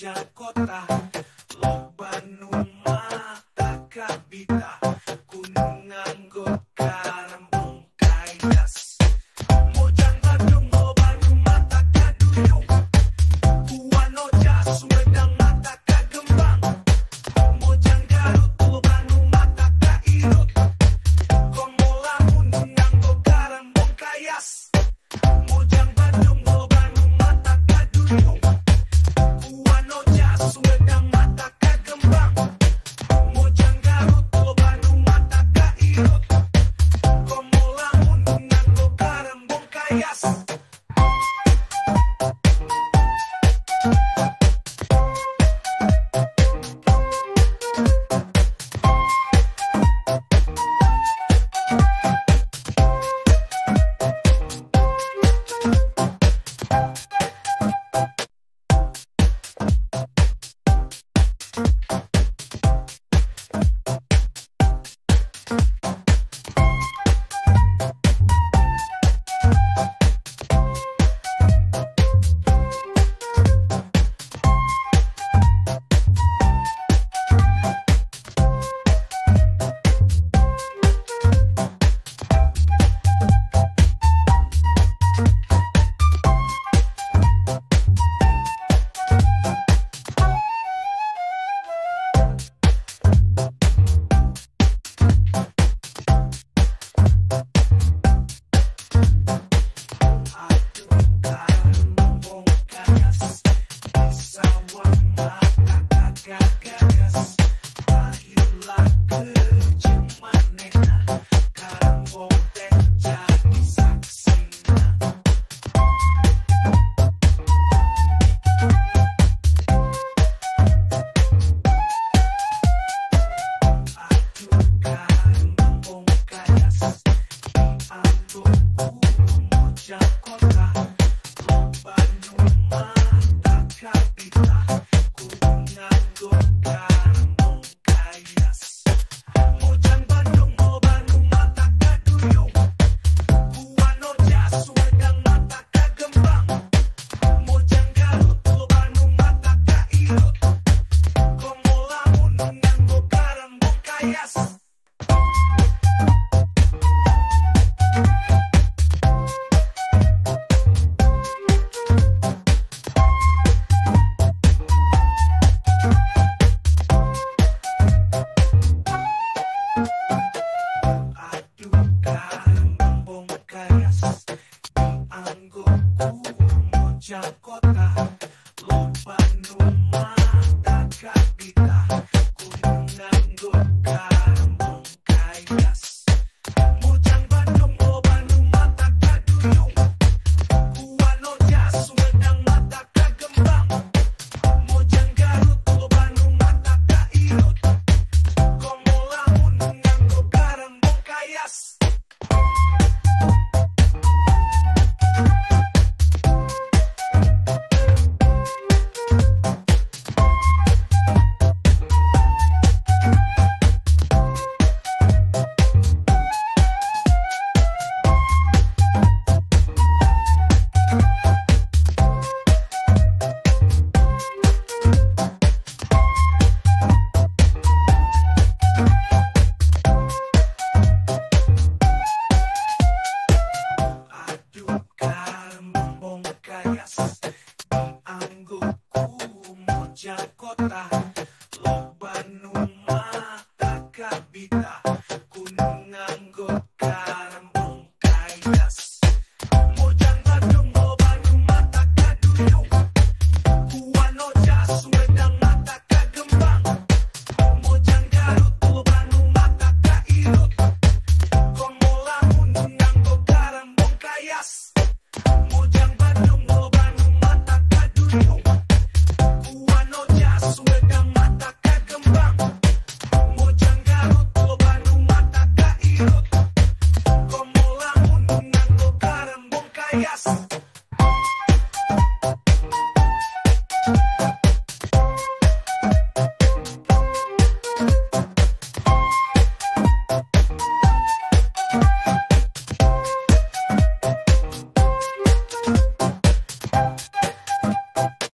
Mojakota loba nu mata kabita kudu nganggo karembong kayas. Mojang Bandung loba nu mata kaduyung Kuwanoja Sumedang mata kagembang. Mojang Garut loba nu mata kairut komo lamun nganggo karembong kayas. Mojang Bandung loba nu mata kaduyung Kuwanoja Sumedang mata kagembang. Mojang Garut loba nu mata kairut komo lamun nganggo karembong kayas. Mojakota loba nu mata kabita kudu nganggo karembong kayas. Mojang Bandung loba nu mata kaduyung Kuwanoja Sumedang mata kagembang. Mojang Garut loba nu mata kairut komo lamun nganggo karembong kayas. Karembong kayas dianggo ku Mojakota.